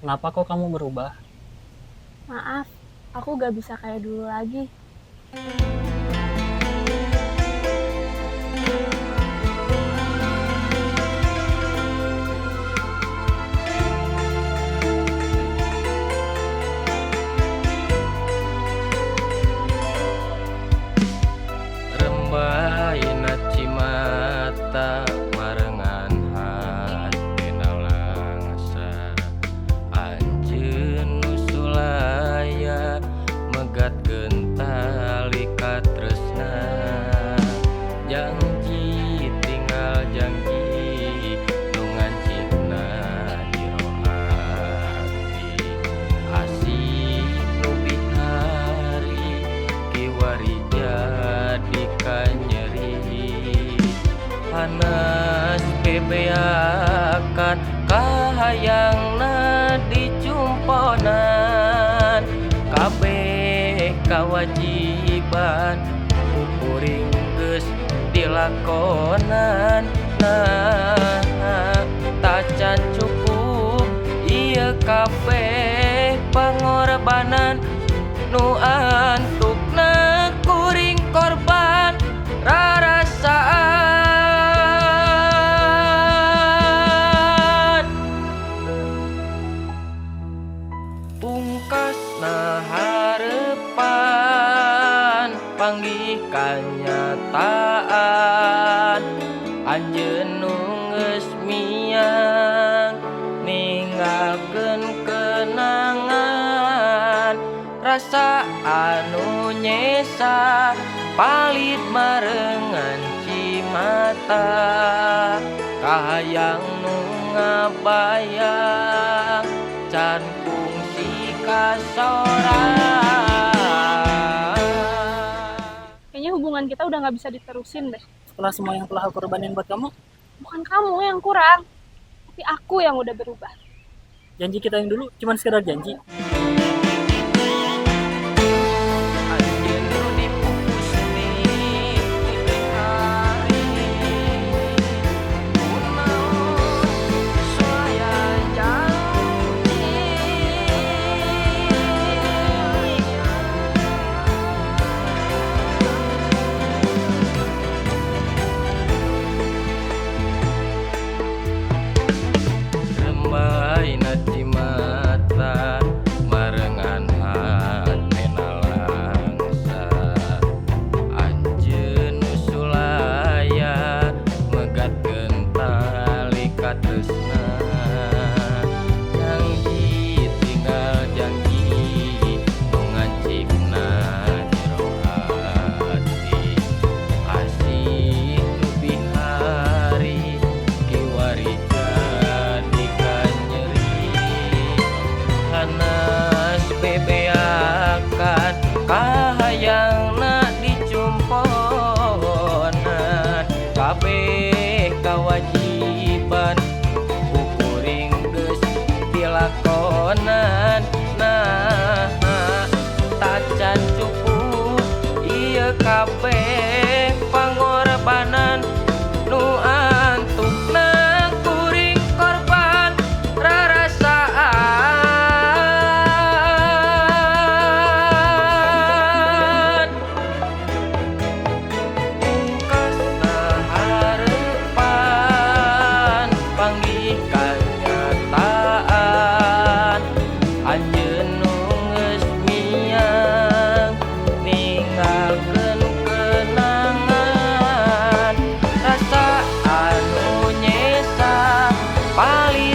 Kenapa kok kamu berubah? Maaf, aku gak bisa kayak dulu lagi. Rembayna cimata marengan hatena langsa, anjeun nu sulaya megatkeun tali katresna. Janji tinggal janji nu ngancikna jero hati, asih nu bihari kiwari jadi kanyeri. Hanas bebeakan kahayangna dicumponan, kabeh kawajiban ku kuring geus dilakonan. Nah, tacan cukup ieu kabeh pangorbanan nu antukna kuring korban rarasaan. Pungkasna harepan panggih kanyataan, anjeun nu geus miang ninggalkeun kenangan. Rasa anu nyesa palit marengan cimata, kahayang nu ngabayang can kungsi kasorang. Kayaknya hubungan kita udah gak bisa diterusin deh. Setelah semua yang telah aku korbanin buat kamu, Bukan kamu yang kurang, tapi aku yang udah berubah. Janji kita yang dulu cuman sekedar janji. Anjeun nu dipupus ti hari, kunaon sulaya janji. Rembayna cimata marengan hatena langsa, anjeun nu sulaya megatkeun tali katresna. Janji tinggal janji nu ngancikna jero hati, asih nu bihari kiwari jadi kanyeri. Hanas bebeakan kahayangna dicumponan, kabeh kawajiban ku kuring geus dilakonan. Nah, tacan cukup ieu kabeh pangorbanan nu antukna kuring korban rarasaan. Pungkasna harepan panggih kanyataan, anjeun nu geus miang ninggalkeun kenangan. Rasa anu nyesa palit